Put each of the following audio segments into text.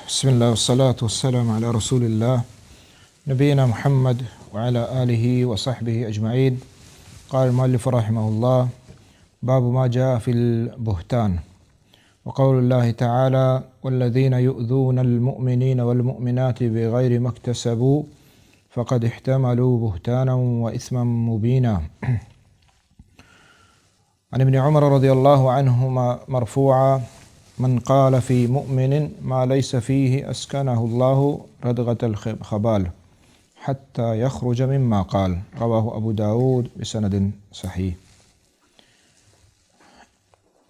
بسم الله والصلاة والسلام على رسول الله نبينا محمد وعلى آله وصحبه أجمعين. قال المؤلف رحمه الله: باب ما جاء في البهتان. وقول الله تعالى: والذين يؤذون المؤمنين والمؤمنات بغير ما اكتسبوا فقد احتملوا بهتانا وإثما مبينا. عن ابن عمر رضي الله عنهما مرفوعا: من قال في مؤمن ما ليس فيه أسكنه الله ردغة الخبال حتى يخرج مما قال. رواه أبو داود بسند صحيح.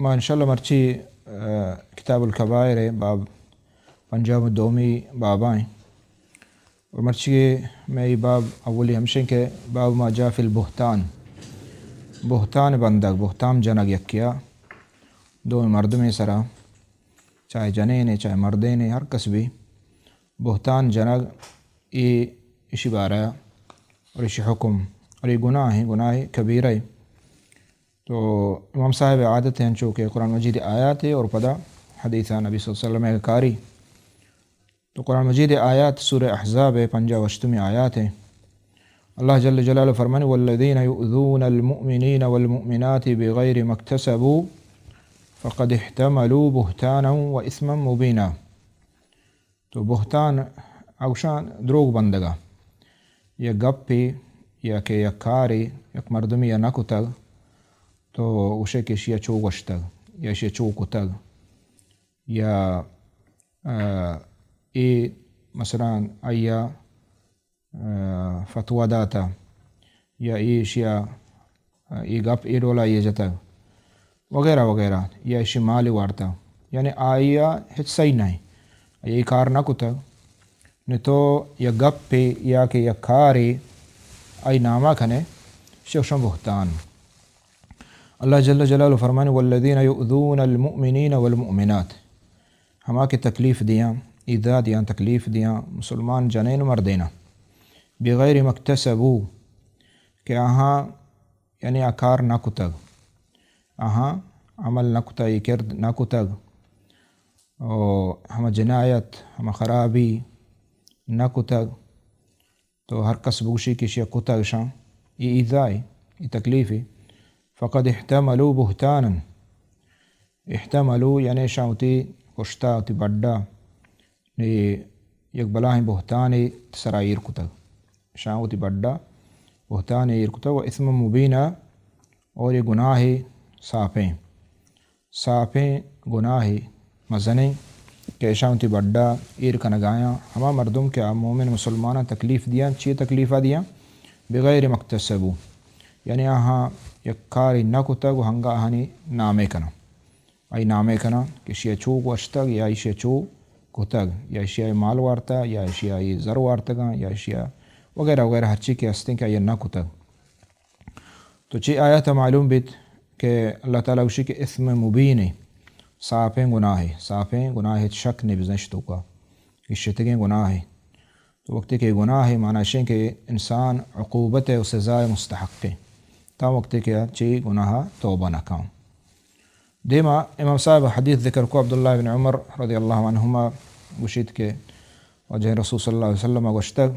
ما انشاءاللہ مرچی، آ، کتاب الکبائر ءِ باب پنجاہ و دومی بابا ایں۔ و مرچی مئے اے باب اولی ہمشیں کہ باب ما جاء فی البہتان۔ بہتان بندگ، بہتان جنگ یکیا، دوئیں مردمے سرا، چاہے جنینے، چاہے مردینے، ہر کس بھی بہتان جنگ، اے اشی بارہ اور اشی حکم اور اے گناہ ایں، گناہ کبیرہ ایں۔ تو امام صاحب عادت ایں انچو کہ قرآن مجید آیات ایں اور پدا حدیث نبی صلی اللہ علیہ وسلم ءِ کاری۔ تو قرآن مجید آیات سورہ احزاب ءِ پنجاہ و ہشتمی آیات ایں۔ اللہ جل جلالہ فرمانی: والذین یؤذون المؤمنین والمؤمنات بغیر ما اکتسبوا فقد احتملوا بہتانا و اثما مبینا۔ تو بہتان ءَ گوشاں دروگ بندگا، یک گپے یا کہ یک کارے یک مردمے ءَ نہ کتگ، تو گوشے کہ اشی ءَ چو گوشتگ یا اشی ءَ چو کتگ، یا، آ، اے مثلاً آئی ءَ آ، فتویٰ داتا، یا ایشیا، آ، اے گپ اے ڈولا اے جتگ وغیرہ وغیرہ، یا ایشی مال وارتا، یعنی آئی ءَ ہچ صحیح نہ ایں، آئی ءَ اے کار نہ کتگ، نی تو یک گپے یا کہ یک کارے آئی ناما کنے، شوشن بہتان۔ اللہ جل جلالہ فرمانی: والذین یؤذون المؤمنین والمؤمنات۔ ہما کہ تکلیف دیاں، ایذا دیاں، تکلیف دیاں مسلمان جنین و مردینا، بغیر ما اکتسبوا، کہ آہاں، یعنی آ کار نہ کتگ، آہاں عمل نہ کتگ، اے کرد نہ کتگ، او ہما جنایت، ہما خرابی نہ کتگ، تو ہر کس بگوشی کہ اشیا کتگ اشاں، اے ایذائے، اے تکلیفے، فقد احتملوا بہتانا۔ احتملوا یعنی اشاں وتی پشتا، وتی بڈا، اے یک بلاہیں بہتانے سرا ایر کتگ۔ اشاں وتی بڈا بہتانے ایر کتگ و اثما مبینا، اور اے گناہے ساپیں۔ ساپیں گناہے مزنیں کہ ایشاں وتی بڈا ایر کنگایاں۔ ہما مردم کہ آ مومن مسلماناں تکلیف دیاں، چی تکلیفا دیاں؟ بغیر ما اکتسبوا، یعنی آہاں یک کارے نہ کتگ و ہنگا آہانی نامے کناں، آئی نامے کناں کہ اشیا چو گوشتگ یا اشیا چو کتگ، یا اشیا مال وارتا، یا اشیا زر وارتگاں، یا اشیا وغیرہ وغیرہ ہرچی کہ ہستیں کہ آئی نہ کتگ۔ تو چی آیات معلوم بیت کہ اللہ تعالیٰ گوشی کہ اثم مبین ایں، ساپیں گناہے، ساپیں گناہے، ہچ شک نی بزاں اشی توکا، کہ شتگیں گناہے۔ تو وقتی کہ گناہے، معنی اشیں کہ انسان عقوبت و سزا مستحق ایں، تا وقتی کہ چی گناہ توبہ نہ کن۔ دیما امام صاحب حدیث ذکر کو، عبداللہ بن عمر رضی اللہ عنہما گوشیت کہ واجہ رسول صلی اللہ علیہ وسلم گوشتگ: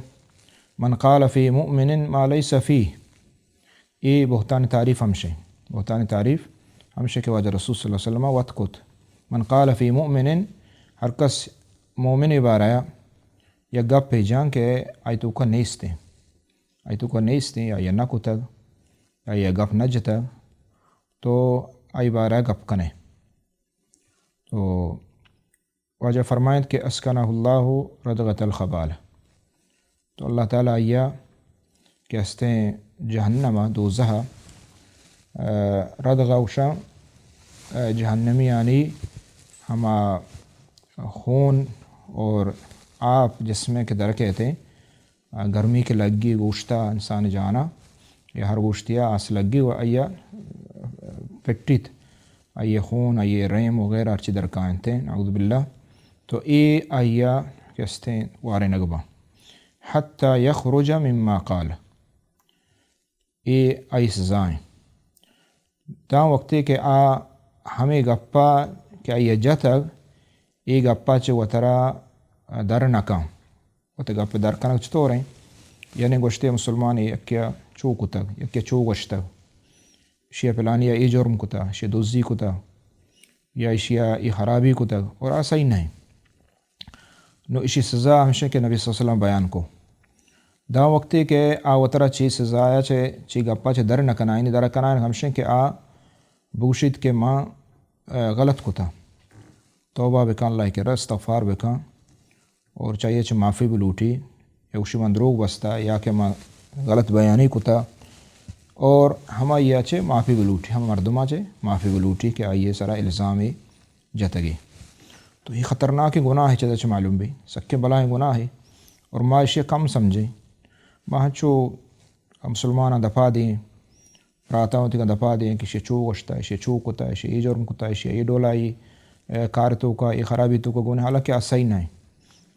من قال فی مؤمن ما لیس فیہ۔ اے بہتان تعریف ہمشے، بہتان تعریف ہمشے کہ واجہ رسول صلی اللہ علیہ وسلم وت کت۔ من قال فی مؤمن، ہر کس مومن بارہ یک گپے جان کہ آئی توکا نیستیں، آئی توکا نیستیں، یا، یا نہ کتگ، یا، یا گپ نہ جتگ، تو آئی بارہ گپ کنے۔ تو واجہ فرمائنت کہ اسکنہ اللہ ردغۃ الخبال۔ تو اللہ تعالیٰ آئیا کہ استیں جہنم ءَ، دوزہ ءَ، آ، ردغ گوشاں، آ، جہنمیانی ہما خون اور آپ جسمے کہ درکیتیں، آ، گرمی کہ لگی گوشتا انسان جانا، یا ہر گوشتیا آس لگی و آئیا پٹیت، آئی خون، آئی ریم وغیرہ ہرچی درکاینتیں، نعوذ باللہ۔ تو اے آئیا کہ استیں وارینگ باں۔ حتی یخرج مما قال۔ اے آئی سزائیں۔ داں وقتے کہ آ ہمے گپا کہ آئی جتگ، اے گپا چہ وترا در نہ کن۔ وتی گپ در کنگ چطور ایں؟ یعنی گوشتے مسلمان یکیا چو کتگ، یکیا چو گوشتگ، شیا پلانیا اے جرم کتا، شیا دزی کتا، یا اشیا اے خرابی کتگ اور آ صحیح نہ ایں۔ نو اشی سزا ہمشہ کہ نبی صلی اللہ علیہ وسلم بیان کو۔ داں وقتے کہ آ وترا چی سزایا چہ، چی گپا چہ در نہ کنائینی، در کنائین ہمشہ کہ آ بگوشیت کہ ما، آ، غلط کتا۔ توبہ بکن، اللہ کرا استغفار بکن اور چاہیے چہ معافی بلوٹی، یا گوشی من دروگ بستا یا کہ من غلط بیانی کتا اور ہمایا چہ معافی بلوٹی، ہم مردما چہ معافی بلوٹی کہ آئیے سرا الزامی جتگی۔ تو اے خطرناکیں گناہے، چیزا چہ معلوم بی، سکیں بلاہیں گناہے اور ما اشیا کم سمجھیں۔ ما ہنچو مسلماناں دپا دیں، براتاں وتیگاں دپا دیں کہ اشی چو گوشتا، اشی چو کتا، اشی اے جرم کتا، اشی اے ڈولائی، اے، کار توکا، اے خرابی توکا گون، حالانکہ آ صحیح نہ ایں۔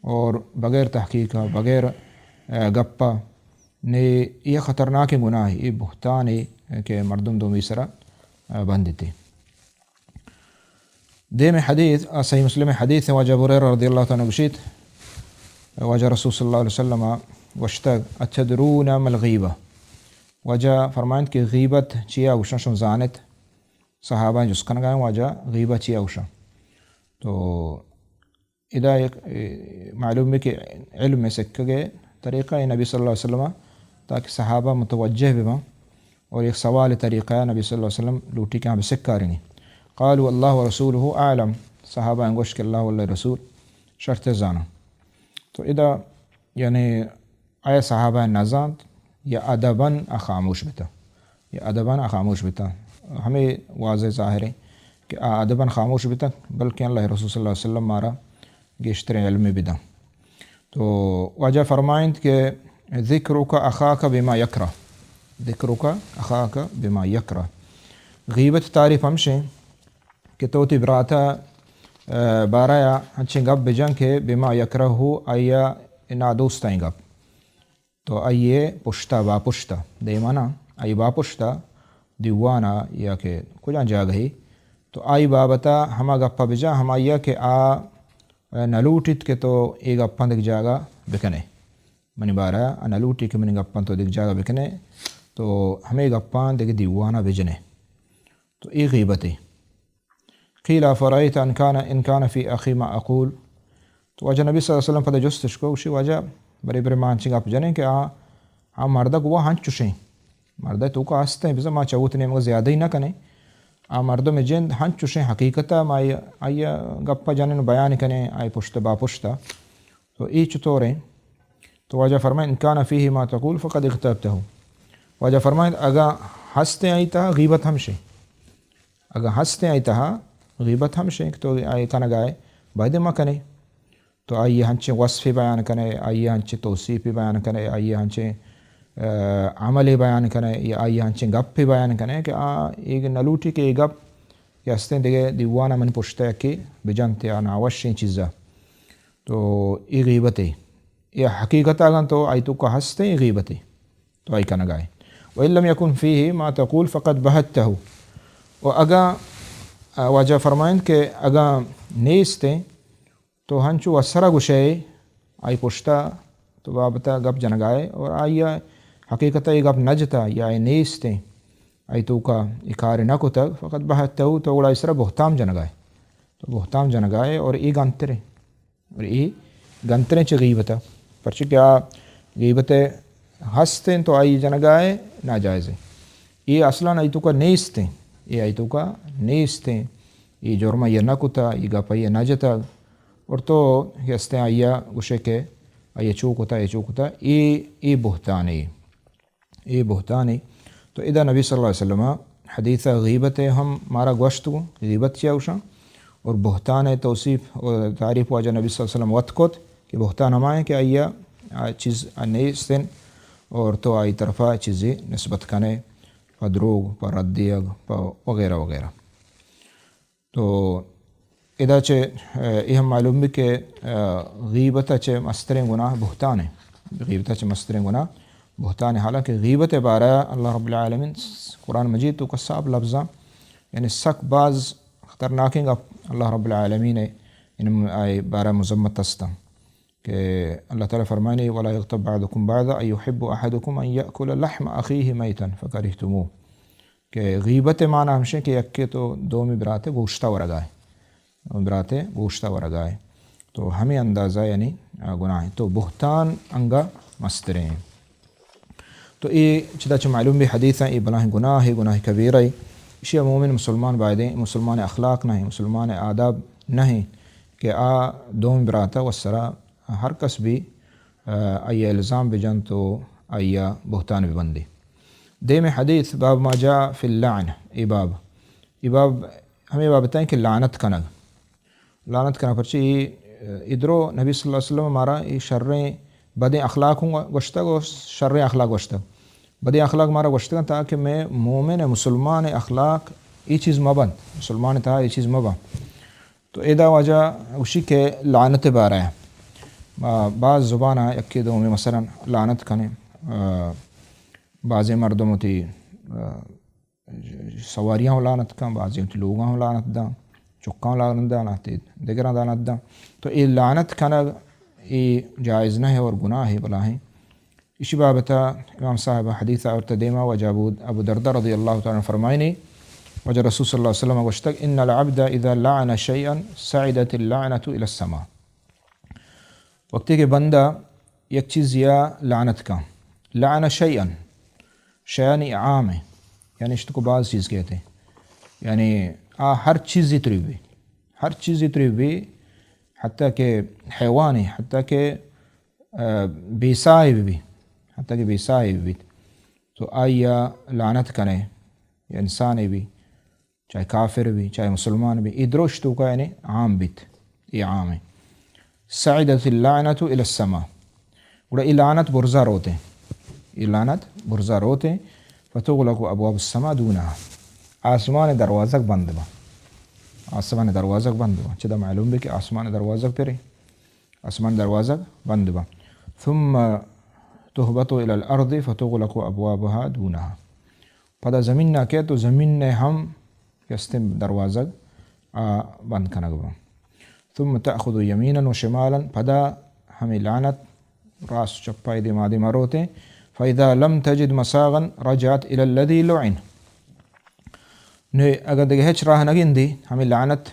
اور بغیر تحقیقا، بغیر، اے، گپا، نے اے خطرناکیں گناہے، اے بہتانے کہ مردم دومی سرا، اے، بندتے۔ دیمے حدیث، آ، صحیح مسلم حدیث ایں، واجہ ابو ہریرہ رضی اللہ تعالی عنہ گوشیت، واجہ رسول صلی اللہ علیہ وسلم گوشتگ، اتدرون ما الغیبہ؟ واجہ فرمائنت کہ غیبت چیا گوشاں، شما زانت؟ صحابہ جست کنگا ایں، واجہ غیبت چیا گوشاں؟ تو ادا یک، اے، معلوم بی کہ علم سکگے طریقہ اے نبی صلی اللہ علیہ وسلم تاکہ صحابہ متوجہ بباں اور یک سوال طریقہ نبی صلی اللہ علیہ وسلم لوٹی کہ ہاں بسکارینی۔ قالوا اللہ ورسولہ اعلم، صحابہ گوشت کہ اللہ واللہ رسول شرتر زاناں۔ تو ادا یعنی آیا صحابہ نزانت یا ادباً آ خاموش بتا؟ یا ادباً آ خاموش بتا؟ ہمے واضح ظاہر ایں کہ آ ادباً خاموش بتا، بلکہ اللہ رسول صلی اللہ علیہ وسلم مارا گیشتریں علمے بداں۔ تو واجہ فرمائنت کہ ذکرک اخاک بما یکرہ، ذکرک اخاک بما یکرہ۔ غیبت تعریف ہمشیں کہ تو وتی براتا، آ، بارہ ءَ انچیں گپ بجن کہ بما یکرہ، آئی ءَ نادوستائیں گپ۔ تو آئی ءِ پشتا، باپشتا، دیما نہ، آئی باپشتا، دیوانا یا کہ کجام جاگہے، تو آئی بابتا ہما گپا بجن، ہمائی ءَ کہ آ نہ لوٹیت کہ تو اے گپاں دگہ جاگہ بکنے۔ منی بارہ ءَ نہ لوٹی کہ منی گپاں تو دگہ جاگہ بکنے، تو ہمے گپاں دگہ دیوانا بجنے۔ تو اے غیبتے۔ قیل افرأیت ان کان، ان کان فی اخی ما اقول۔ تو واجہ نبی صلی اللہ علیہ وسلم پدا جستش کو، گوشی، واجہ، برے برے ما انچیں گپ جنیں کہ آ، آ مردک وا ہنچوشیں، مردک توکا ہستیں، بزاں ما چہ وت نیمگا زیادہی نہ کنیں۔ آ مردم جند ہنچوشیں، حقیقتا ما آئی، آئی گپا جنیں، بیان کنیں، آئی پشت با پشتا۔ تو اے چطوریں؟ تو واجہ فرمائیں، ان کان فیہ ما تقول فقد اغتبتہ۔ واجہ فرمائیں، اگاں ہستیں آئی تہا، غیبت ہمشیں۔ اگاں ہستیں آئی تہا، غیبت ہمشیں کہ تو آئی کنگائے، باید مکنے۔ تو آئی ہنچیں وصفے بیان کنے، آئی ہنچیں توصیفے بیان کنے، آئی ہنچیں، آ، عملے بیان کنے، یا آئی ہنچیں گپے بیان کنے کہ آ، اے نہ لوٹی کہ اے گپ کہ ہستیں دگہ دیوانا من پشتا یکے بجنت یا ناوشیں چیزا۔ تو اے غیبتے۔ یا حقیقتا اگاں تو آئی توکا ہستیں، اے غیبتے۔ تو آئی کنگائے۔ وان لم یکن فیہ ما تقول فقد بہتہ۔ و اگاں، آ، واجہ فرمائنت کہ اگاں نیستیں، تو ہنچو وسرا گوشئے، آئی پشتا تو بابتا گپ جنگائے، اور آئی حقیقتا اے گپ نہ جتا یا اے نیستیں، آئی توکا اے کار نہ کتگ، فقد بہتہ، تو گڑا آئی سرا بہتام جنگائے۔ تو بہتام جنگائے اور اے گنتریں۔ اور اے گنتریں چہ غیبتا، پرچہ کہ آ غیبت ہستیں تو آئی جنگائے ناجائزیں۔ اے اصلاً آئی توکا نیستیں، اے آئی توکا نیستیں، اے جرم آئی نہ کتا، اے گپ آئی نہ جتا، اور تو کہ ہستیں آئی گوشے کہ آئی چو کتا، اے چو کتا، اے، اے بہتانے۔ اے بہتانے۔ تو ادا نبی صلی اللہ علیہ وسلم حدیث غیبت ہم مارا گوشت گو، غیبت چیا گوشاں، اور بہتان توصیف و تعریف واجہ نبی صلی اللہ علیہ وسلم وت کت کہ بہتان ہمائیں کہ آئی آ چیز نیستن اور تو آئی طرفا چیزے نسبت کنے، پہ دروگ، پہ رد دیگ، پہ وغیرہ وغیرہ۔ تو ادا چہ، اے ہم معلوم بی کہ، غیبت چہ مستریں گناہ بہتان ایں۔ غیبت چہ مستریں گناہ بہتان ایں۔ حالانکہ غیبت بارہ اللہ رب العالمین قرآن مجید توکا صاف لفظاں، یعنی سک باز خطرناکیں گپ اللہ رب العالمین ءِ، یعنی آئی بارہ مذمت ہستاں۔ کہ اللہ تعالی فرمائنی: ولا یغتب بعضکم بعضا ایحب احدکم ان یأکل لحم اخیہ میتا فکرہتموہ، کہ غیبت مانا ہمشیں کہ یکے تو دومی براتے گوشتا ورگائے، دومی براتے گوشتا ورگائے۔ تو ہمیں اندازہ یعنی گناہ ہے۔ تو بہتان انگا مستریں۔ تو اے چدا چہ معلوم بی حدیثاں، اے بلاہیں گناہ ہے، گناہ کبیرہ ہے۔ اشی مومن مسلمان بایدیں، مسلمان اخلاق نہ ہے، مسلمان آداب نہ ہے کہ آ دومی براتا و سرا ہر کس بھی، آ، آئی الزام بجنت و آئی بہتان ببندی۔ دیم حدیث باب ما جاء فی اللعن، اے باب، اے باب ہمیں بابتیں کہ لعنت کنگ۔ لعنت کنگ پرچہ اے، اے درو نبی صلی اللہ علیہ وسلم مارا اے شریں بدیں اخلاق ہوں گوشتگ و شریں اخلاق گوشتگ۔ بدیں اخلاق مارا گوشتگ تاکہ میں مومن مسلمان اخلاق اے چیز مبنت، مسلمان تہا اے چیز مبنت۔ تو ادا واجہ گوشی کہ لعنت بارہ ما باز زبان یکی دومی مثلاً لعنت کنیں، آ، بعضی مردم وتی، آ، سواریاں لعنت کن، بعضی وتی لوگاں ہم لعنت داں، چکاں لعنت داں، لعنت دگراں لعنت داں۔ تو اے لعنت کنگ اے جائز نہ ہے اور گناہ ہے بلاہیں۔ اشی بابتا امام صاحب حدیث آورت دیما، واجہ ابو، ابو دردہ رضی اللہ تعالی عنہ فرمائنی، واجہ رسول صلی اللہ علیہ وسلم گوشتگ: ان العبد اذا لعن شیئا صعدت اللعنة الى السماء۔ وقتی کہ بندہ یک چیز یا لعنت کا، لعن شیئا، شیئا عام ہے، یعنی اشتکو باز چیز کہتے ہیں، یعنی آ ہر چیزی تری بی، ہر چیزی تری بی، حتیٰ کہ حیوان ہے، حتیٰ کہ، آ، بے ساہ بی، حتیٰ کہ بے ساہ بی، تو آئی لعنت کنے، انسان بی، چاہے کافر بی، چاہے مسلمان بی، اے درو اشتوکا یعنی عام بیت، اے عام ہے۔ صعدت اللعنة الى السماء، گڑا اے لعنت برزا روتے، اے لعنت برزا روتے، فتغلق ابواب السماء دونها، آسمان دروازگ بند با، آسمان دروازگ بند با، چدا معلوم بی کہ آسمان دروازگ پرے، آسمان دروازگ بند با۔ ثم تهبط الى الارض فتغلق ابوابها دونها۔ پدا زمین نا کئیت و زمین نے ہم کہ استیں دروازگ آ بند کنگ بنت۔ ثم تأخذ یمینا و شمالا، پدا ہمیں لعنت راست چپا دیم آ دیم روتیں۔ فاذا لم تجد مساغا رجعت الی الذی لعن۔ نو اگر دگہ ہچ راہ نہ گندی، ہمیں لعنت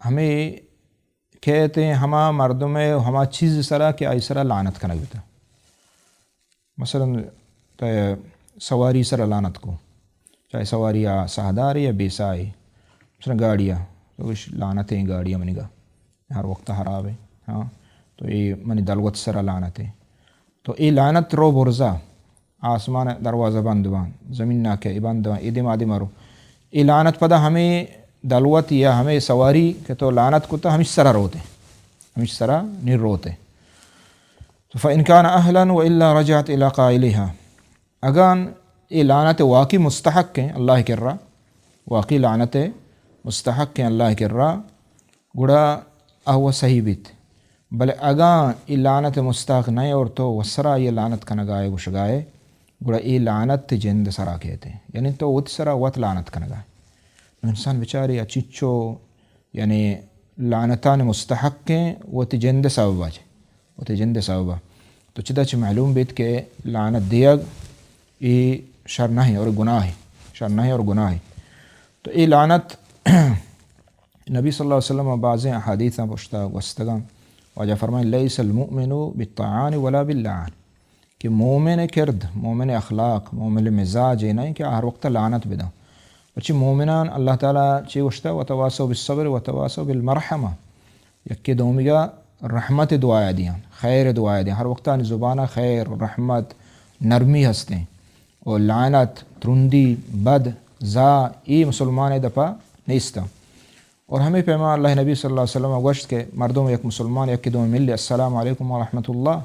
ہمیں کئیت ہما مردم و ہما چیز سرا کہ آئی سرا لعنت کنگ بتا۔ مثلاً تہ سواری سرا لعنت کو، چاہے سواری آ ساہدار یا بے ساہ، مثلاً گاڑی آ، تو گوش لعنت ہیں گاڑی منی گا، ہر وقت خراب ہے، ہاں، تو اے منی دلوت سرا لعنت ہے۔ تو اے لعنت رو برزا، آسمان دروازہ بند بان، زمین نا کہ بند بان، اے دیم آ دیم رو۔ اے لعنت پدا ہمیں دلوت یا ہمیں سواری کہ تو لعنت کتا، ہمیش سرا روتے، ہمیش سرا نی روتے۔ تو فإن كان أهلا وإلا رجعت إلى قائلها۔ اگاں اے لعنت واقعی مستحق ہیں اللہ کرا، واقعی لعنت مستحق ہیں اللہ کرا، گڑا آ و صحیح بیت۔ بلے اگاں اے لعنت مستحق نہ اور تو وسرا یہ لعنت کنگائے گوشگائے، گڑا اے لعنت تے جند سرا کہتے ہیں۔ یعنی تو وت سرا وت لعنت کنگائے۔ نو انسان بیچاری اچیچو یعنی لعنتان مستحق ہیں وتی جند سببا چہ، وتی جند سببا۔ تو چدا چہ معلوم بیت کہ لعنت دیگ اے شر نہ ہیں اور گناہ ہے، شر نہ ہیں اور گناہ ہے۔ تو اے لعنت نبی صلی اللہ علیہ وسلم بعضیں احادیثاں پشتا گوستگاں۔ واجہ فرمائیں: لیس المؤمن بالطعان ولا باللعان۔ کہ مومن کرد، مومن اخلاق، مومن مزاج اے نہ کہ ہر وقت لعنت بداں۔ پچی مومنان اللہ تعالی چی گوشتا؟ وتواصوا بالصبر وتواصوا بالمرحمة۔ یکے دومیگا رحمت دعایا دیاں، خیر دعایا دیاں۔ ہر وقت آنی زبانا خیر، رحمت، نرمی ہستیں۔ و لعنت، ترندی، بد، زا، اے مسلمان دپا نیستاں۔ اور ہمیں پیما اللہ نبی صلی اللہ علیہ وسلم گوشت کہ مردم یک مسلمان یکے دوم ملی، السلام علیکم ورحمۃ اللہ،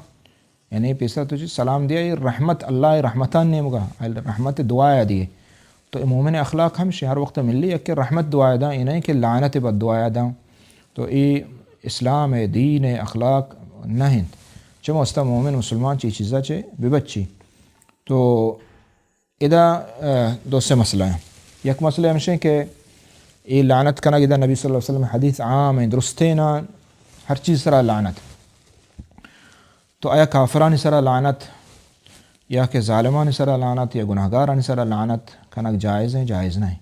یعنی پیسر تو چی سلام دیا، اے رحمت، اللہ رحمتان نیمگا، رحمت دعایا دیے۔ تو اے مومن اخلاق ہمشی، ہر وقت ملی یکے رحمت دعایا داں، اے نہیں کہ لعنت بد دعایا داں۔ تو اے اسلام ہے، دین ہے، اخلاق نہ انت۔ چمو استا مومن مسلمان چی چیزا چے ببچی۔ تو ادا، آ، دو سے مسئلہ ہیں۔ یک مسئلہ ہمشیں کہ اے لعنت کنگ ادا نبی صلی اللہ علیہ وسلم حدیث عام ہیں، درستین ہر چیز سرا لعنت۔ تو آیا کافرانی سرا لعنت یا کہ ظالمانی سرا لعنت یا گناہگارانی سرا لعنت کنگ جائز ایں؟ جائز نہ ایں۔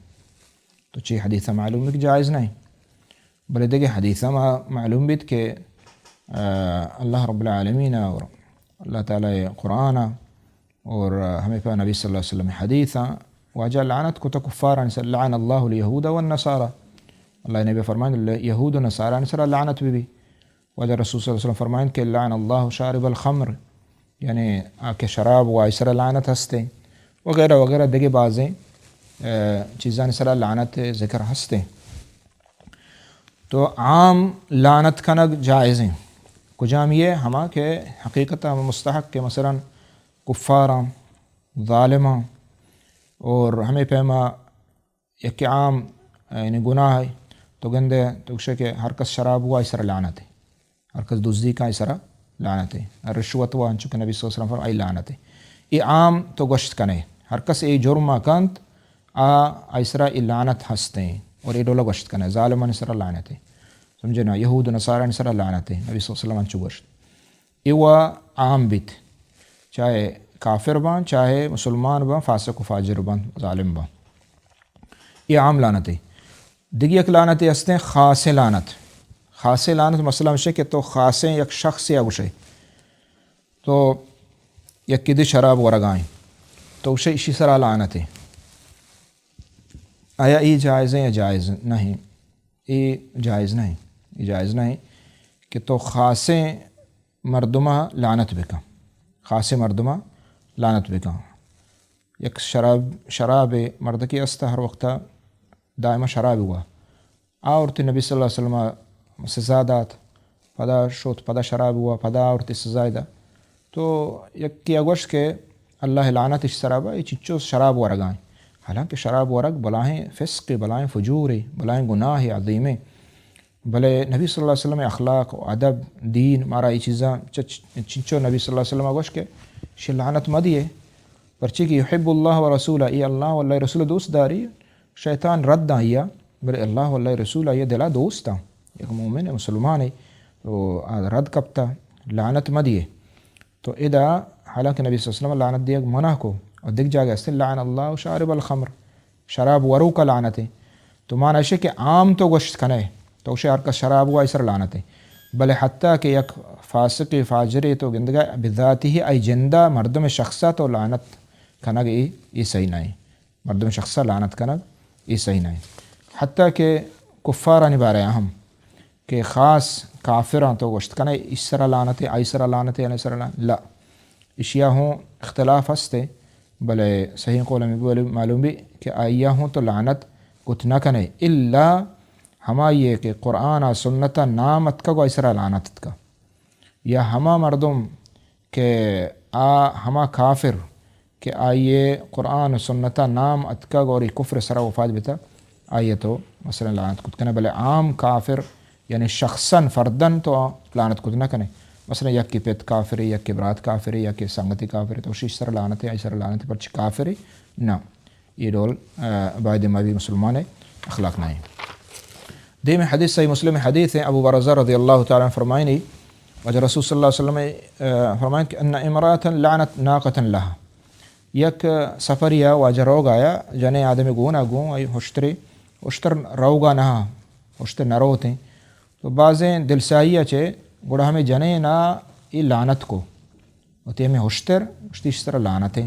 تو چی حدیث معلوم کہ جائز نہ ایں۔ بلے دگہ حدیث ما معلوم بیت کہ، آ، اللہ رب العالمین اور اللہ تعالی قرآن اور ہمیں پہ نبی صلی اللہ علیہ وسلم حدیث واجہ لعنت کو تو کفارانی سر، لعن اللہ الیہود والنصارى۔ اللہ نبی فرمائن، یہود و نصارانی سرا لعنت بی بی۔ واجہ رسول صلی اللہ علیہ وسلم فرمائن کہ لعن اللہ شارب الخمر، یعنی آ کہ شراب و آئی سرا لعنت ہستیں، وغیرہ وغیرہ دگہ بازیں، آ، چیزانی سرا لعنت ذکر ہستیں۔ تو عام لعنت کنگ جائز ایں۔ کجام یہ ہما کہ حقیقت ہم مستحق کہ مثلاً کفاراں، ظالماں اور ہمیں پیما یک عام، یعنی گناہ ہے، تو گندے تو گشے کہ ہر کس شراب ہوا، آئی سرا لعنت ہے۔ ہر کس دزی کا، آئی سرا لعنت ہے۔ ہر رشوت ہوا، انچو کہ نبی صلی اللہ علیہ وسلم فرمائے، آئی لعنت ہے۔ یہ عام تو گوشت کنے، ہر کس یہ جرم کنت، آ، آئی سرا یہ لعنت ہستیں اور یہ ڈولا گوشت کنے، ظالمانی سرا لعنت ہے۔ سمجھے نا؟ یہود و نصارانی سرا لعنت ہے۔ نبی صلی اللہ علیہ وسلم انچو گوشت۔ اے وا عام بیت، چاہے کافر باں، چاہے مسلمان باں، فاسق و فاجر باں، ظالم باں۔ اے عام لعنتے۔ دگہ یک لعنتے ہستیں خاصیں لعنت۔ خاصیں لعنت مسئلہ ہمشہ کہ تو خاصیں یک شخصے ءَ گوشے، تو یکے دی شراب ورگائیں، تو گوشے اشی سرا لعنتے۔ آیا اے جائز ایں یا جائز نہ ایں؟ اے جائز نہ ایں۔ اے جائز نہ ایں کہ تو خاصیں مردماں لعنت بکن، خاصیں مردماں لعنت بکن۔ یک شراب، شراب مردکے است، ہر وقت دائما شراب ہوا۔ آ ورتی نبی صلی اللہ علیہ وسلم سزا دات، پدا شوت، پدا شراب ہوا، پدا آ ورتی سزا دا۔ تو یکے ءَ گوشت کہ اللہ لعنت اش سرا با، اے چنچو شراب ورگائیں۔ حالانکہ شراب ورگ بلاہیں فسقے، بلاہیں فجورے، بلاہیں گناہے عظیمے۔ بلے نبی صلی اللہ علیہ وسلم اخلاق و ادب، دین، مارا اے چیزاں چ-، چ-، چنچو نبی صلی اللہ علیہ وسلم گوشت کہ شی لعنت مدیے، پرچے کہ یحب اللہ و رسولہ، اے اللہ و اللہ رسول دوست داری، شیطان رد آئیا، بلے اللہ و اللہ رسول آئیا دلا دوستاں۔ یک مومن مسلمانے تو آ رد کپتا، لعنت مدیے۔ تو ادا حالانکہ نبی صلی اللہ علیہ وسلم لعنت دیگ منع کو، اور دگہ جاگہ است، لعن اللہ شارب الخمر، شراب وروک لعنت ہے۔ تو معنی اشی کہ عام تو گوشت کنے، تو گوشے ہر کس شراب ہوا، آئی سر لعنت ہے۔ بلے حتیٰ کہ یک فاسق فاجرے تو گندگا بذاتی ہی آئی جندا مردم شخصا تو لعنت کنگ اے، اے صحیح نہ ہے۔ مردم شخصا لعنت کنگ اے صحیح نہ ہے۔ حتیٰ کہ کفارانی بارے ہم کہ خاص کافراں تو گوشت کنے، ایش سرا لعنت ہے، آئی سرا لعنت ہے، آئی سرا لعنت، لا۔ اشیا ہوں اختلاف ہستے، بلے صحیح قول ہمیں بی معلوم بی کہ آئیا ہوں تو لعنت کت نہ کنے، الا ہمائی کہ قرآن آ سنت آ نام اتکگ و آئی سرا لعنت اتکگ۔ یا ہما مردم کہ آ ہما کافر کہ آئی قرآن و سنت آ نام اتکگ اور اے کفر سرا وفات بیتا، آئی تو مثلاً لعنت کت کنے، بلے عام کافر یعنی شخصاً، فرداً تو لعنت کت نہ کنے۔ مثلاً یکے پت کافرے، یکے برات کافرے، یکے سنگتے کافرے، تو شیش سر لعنت ہے، آئی سر لعنت ہے، پرچہ کافرے؟ نہ۔ اے ڈول، آ، باید ما بی مسلمان اخلاق نہ ایں۔ دیم حدیث صحیح مسلم حدیث ہے، ابو برزہ رضی اللہ تعالیٰ عنہ فرمائنی، واجہ رسول صلی اللہ علیہ وسلم، آ، فرمائن کہ ان امرأة لعنت ناقة لها۔ یک سفریا واجہ روگایا، جنے آدمی گونا گوں، آئی ہشترے، ہشتر روگا نہ، ہشتر نہ روتیں۔ تو بازیں دلساہی ءَ چہ گڑا ہمے جنین ءَ اے لعنت کو۔ وتی ہمے ہشتر، گوشتی، اشی سرا لعنت ایں،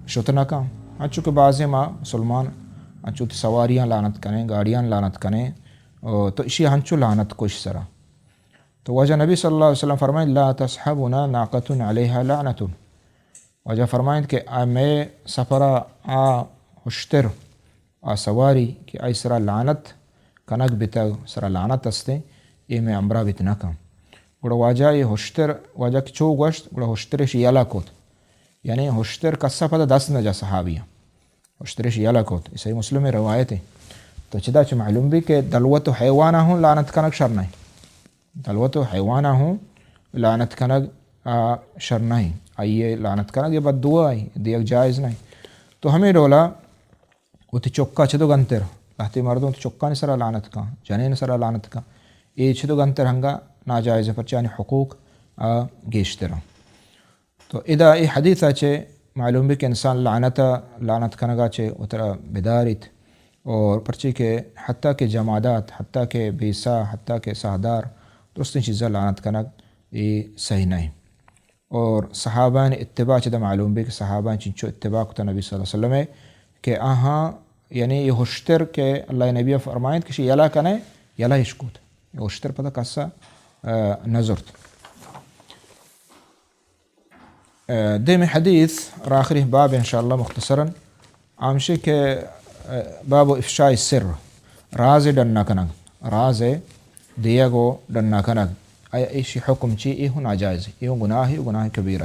شت نہ کن۔ انچو کہ بازیں ما مسلمان انچو وتی سواریاں لعنت کنیں، گاڑیاں لعنت کنیں، او تو اشی انچو لعنت کو اشی سرا۔ تو واجہ نبی صلی اللہ علیہ وسلم فرمائیں، لا تصحبنا ناقة عليها لعنة۔ واجہ فرمائیں کہ آ مئے سفرا آ ہشتر، آ سواری کہ آئی سرا لعنت کنگ بیتگ، سرا لعنت استیں، اے مئے ہمراہ بیت نہ کن۔ گڑا واجہ اے ہشتر، واجہ کہ چو گوشت، گڑا ہشترش یلہ کت۔ یعنی ہشتر کسا پدا دست نہ جا صحابیاں۔ ہشترش یلہ کت۔ اے صحیح مسلم روایت ہے۔ تو چدا چہ معلوم بی کہ دلوت و حیواناں ہوں لعنت کنگ شر نہ ایں۔ دلوت و حیواناں ہوں لعنت کنگ، آ، شر نہ ایں۔ آئی لعنت کنگ اے بد دعا ایں، دیگ جائز نہ ایں۔ تو ہمے ڈولا وتی چکا چدو گنتر، لہتے مردم وتی چکانی سرا لعنت کن، جنین سرا لعنت کن، اے چدو گنتر ہنگا ناجائز ایں، پرچہ آنی حقوق آ گیشتر ایں۔ تو ادا اے حدیث ءَ چہ معلوم بی کہ انسان لعنت ءَ، لعنت کنگ ءَ چہ وترا بداریت، اور پرچی کہ حتیٰ کہ جمادات، حتیٰ کہ بیسا، حتیٰ کہ ساہدار، درستیں چیزاں لعنت کنگ اے صحیح نہ انت۔ اور صحابان اتباع چدا معلوم بی کہ صحابان چنچو اتباع کتا نبی صلی اللہ علیہ وسلم ءِ کہ آہاں، یعنی اے ہشتر کہ اللہ نبی فرمائیت کہ شی یلا کنے، یلا اش کت۔ اے ہشتر پدا کسا، آ، نہ زرت۔ آ، دیمی حدیث اور آخری باب انشاءاللہ مختصراً ہمشی کہ، آ، باب افشاء السر، راز ڈنا کنگ، راز دیگ و ڈنا کنگ، آیا ایشی حکم چی؟ اے ہوں ناجائز، اے ہوں گناہ، گناہ کبیرہ۔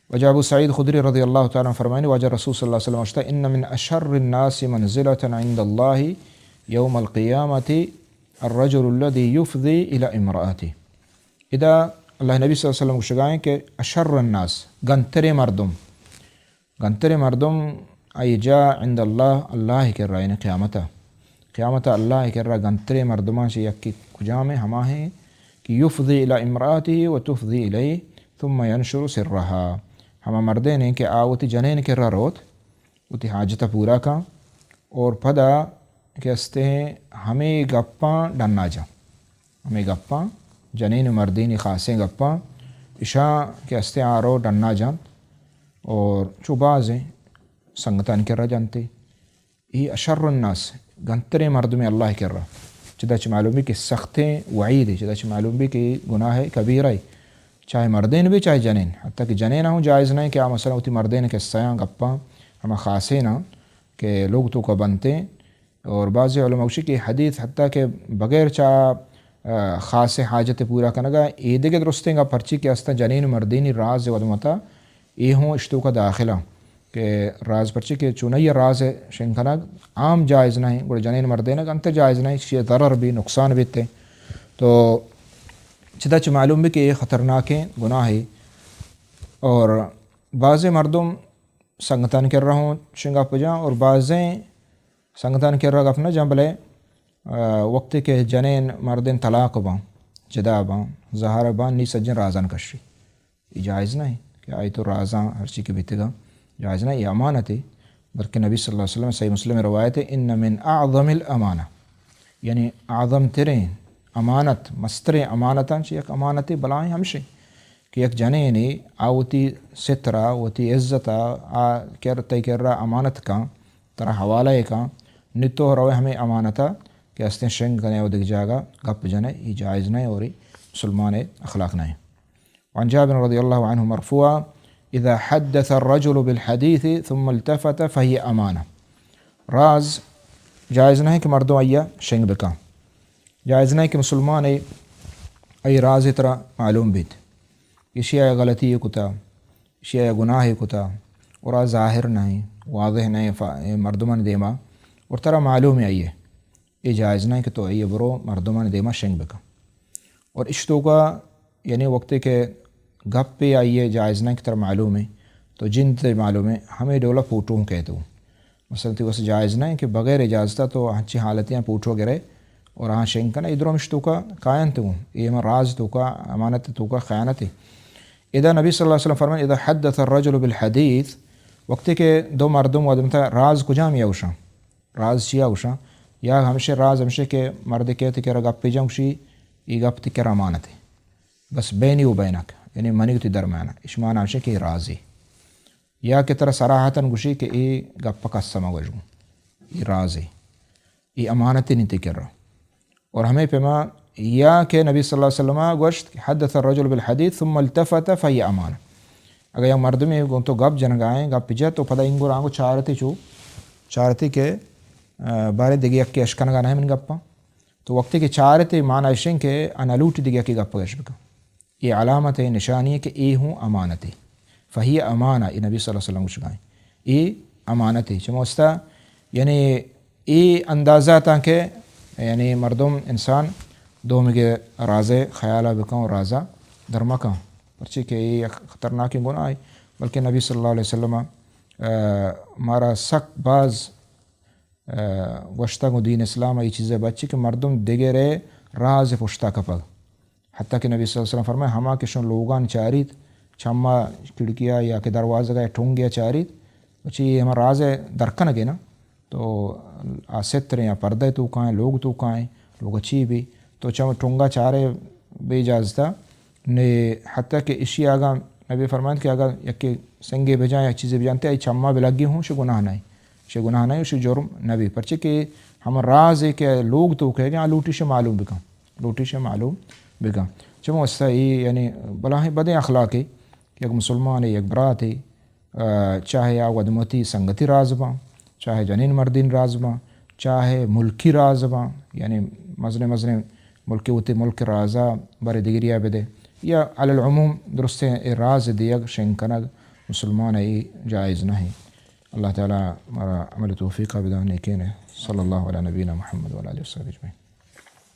واجہ ابو سعید خدری رضی اللہ تعالیٰ عنہ فرمائنی، واجہ رسول صلی اللہ علیہ وسلم گوشتا، ان من اشر الناس منزلة عند الله يوم القيامة الرجل الذي يفضي الى امرأته۔ ادا اللہ نبی صلی اللہ علیہ وسلم گوشگائیں کہ اشر الناس، گنتریں مردم، گنتریں مردم آئی جا عند اللہ، اللہ کرا، یعنی قیامتا۔ قیامتا اللہ کرا گنتریں مردمان چہ یکی کجام ہیں؟ ہما ہیں کہ یفضی الی امرأته و تفضی الیہ ثم ینشر سرها۔ ہما مردین ہیں کہ آ وتی جنین کرا روت، وتی حاجتا پورا کن، اور پدا کہ استیں ہمے گپاں ڈنا جاں۔ ہمے گپاں، جنین و مردینی خاصیں گپاں، اشاں کہ استیں آ رو ڈنا جنت اور چو بازیں سنگتانی کرا جنتے۔ ای اشر الناس، گنتریں مردمے اللہ کرا۔ چدا چہ معلوم بی کہ سختیں وعیدے، چدا چہ معلوم بی کہ گناہ کبیرہ، چاہے مردین بی، چاہے جنین۔ حتیٰ کہ جنین ہوں جائز نہیں کہ آ مثلاً وتی مردین قصہ آں گپاں، ہما خاصیناں کہ لوگ توکا بنتیں، اور بعضی علماء گوشی کہ حدیث حتیٰ کہ بغیر چا، آ، خاص حاجت پورا کنگا، اے دگہ درستیں گا پرچی کہ استاں جنین و مردینی راز ودمتا، اے ہوں اشتوکا داخلہ کہ راز پرچی کہ چونائی راز شنگ کنگ عام جائز نہیں، گڑا جنین مردینگ انت جائز نہیں، چیئے ضرر بھی، نقصان بھی تے۔ تو چدا چہ معلوم بھی کہ اے خطرناکیں گناہے۔ اور بعضی مردم سنگتانی کرا ہوں شنگا پجاں اور بعضیں سنگتانی کرا گپ نہ جاں، بلے، آ، وقتی کہ جنین مردین طلاق باں، جدا باں، زہر باں، نی سجن رازان کشی۔ ای جائز نہیں کہ آئی تو رازاں ہرچی کہ بیتگاں، جائز نہیں، یہ امانت ہے۔ بلکہ نبی صلی اللہ علیہ وسلم صحیح مسلم روایت ہے، ان من اعظم الامانہ، یعنی اعظم ترین امانت، مستریں امانتاں چہ یک امانت بلائیں ہمشیں کہ یک جنینے آ وتی سترا، وتی عزتا، آ کر تئی کرا امانت کن، ترا حوالہ کن، نی تو روے ہمے امانتا کہ استیں شنگ کنے و دگہ جاگا گپ جنے، ای جائز نہیں اور ای مسلمان اخلاق نہیں۔ وعن جابر رضی اللہ عنہ مرفوعا، اذا حدث الرجل بالحدیث ثم التفت فهي امانہ۔ راز جائز نہیں کہ مردم آئیا شنگ بکن۔ جائز نہیں کہ مسلمان ای، ای راز ترا معلوم بیت۔ ایشی آیا غلطی کتا، ایشی آیا گناہ کتا، اور آ ظاہر نہیں، واضح نہیں، فا-، مردمان دیما، اور ترا معلوم ہے آئیے۔ اے جائز نہیں کہ تو آئیے برو مردمان دیما شنگ بکن۔ اور اشتوکا یعنی وقتی کہ گپے آئیے جائز نہیں کہ ترا معلوم ہے، تو جند تے معلوم ہے، ہمیں ڈولا فوٹو ہوں کہتے ہوں۔ مثلاً تی واسطے جائز نہیں کہ بغیر اجازت تو ہنچی حالتیاں پوٹو گرے اور آہاں شنگ کنے، ادرو ہمش توکا کائنت ہوں، اے ہما راز توکا، امانت توکا خیانت ہے۔ ادا نبی صلی اللہ علیہ وسلم فرمائے، اذا حدث الرجل بالحدیث، وقتی کہ دو مردم و آدم تا راز کجام یا گوشاں، راز چیا گوشاں، یا ہمشے راز ہمشے کہ مرد کہتے کہ گپ جاں گوشی، ای گپ تی کرا امانت ہے، بس بینی و بینک، یعنی منی و تی درمیان، اش مانا ہمشے کہ رازی۔ یا کہ ترا صراحتاً گوشی کہ اے گپ کس مگوش گوں، اے رازے، اے امانتے نی تی کرا۔ اور ہمے پیما یا کہ نبی صلی اللہ علیہ وسلم گوشت کہ حدث الرجل بالحدیث ثم التفت فهي امانہ۔ اگر یک مردمے گوں تو گپ جنگائیں، گپ جت و پدا انگو رانگو چارتی چو، چارتی کہ، آ، بارے دگہ یکے اشکنگا نہ من گپاں۔ تو وقتی کہ چارتی معنی اشیں کہ انالوٹ دگہ یکے گپ گش بکن۔ اے علامت ہے، نشانی ہے کہ اے ہوں امانت ہے۔ فهي امانہ، اے نبی صلی اللہ علیہ وسلم گوشگائیں۔ اے امانت ہے۔ چموستا، یعنی اے اندازہ تاں کہ، یعنی مردم، انسان دومی کے رازے خیالہ بکن و رازہ درمکن۔ پرچی کہ اے یک خطرناکیں گناہ ہے۔ بلکہ نبی صلی اللہ علیہ وسلم، آ، مارا سک باز آ، گوشتگ و دین اسلام ء اے چیز ء بچی کہ مردم دگرے راز پشتا کپگ۔ حتیٰ کہ نبی صلی اللہ علیہ وسلم فرمائے، ہما کہ شون لوگان چاریت، چما کھڑکیا یا کہ دروازگا ٹنگیا چاریت، تو چی ہما راز درکنگے نا، تو آ ستریں یا پردہ توکائیں، لوگ توکائیں، لوگ چی بی، تو چم ٹنگا چارے بے اجازتا نے، حتیٰ کہ اشی آگا نبی فرمائنت کہ اگر یکے سنگے بجان یا چیزے بجانتے، آئی چما بلگی ہوں، شے گناہ نہیں، شے گناہ نہیں، شے جرم نبی، پرچے کہ ہم رازے کہ لوگ توکے گا، لوٹی شے معلوم بکن، لوٹی شے معلوم بکن۔ چمو استا ای یعنی بلاہیں بدیں اخلاقے کہ یک مسلمانے، یک براتے، آ، چاہے آ ودمتی سنگتی راز باں، چاہے جنین مردین راز باں، چاہے ملکی راز باں، یعنی مزنیں مزنیں ملکے وتی ملک رازا برے دگریا بدے، یا علی العموم درستیں اے راز دیگ، شنگ کنگ مسلمان ای جائز نہیں۔ اللہ تعالی مارا عمل توفیقا بدان، نیکین۔ صلی اللہ علی نبینا محمد وعلی آلہ وصحبہ اجمعین۔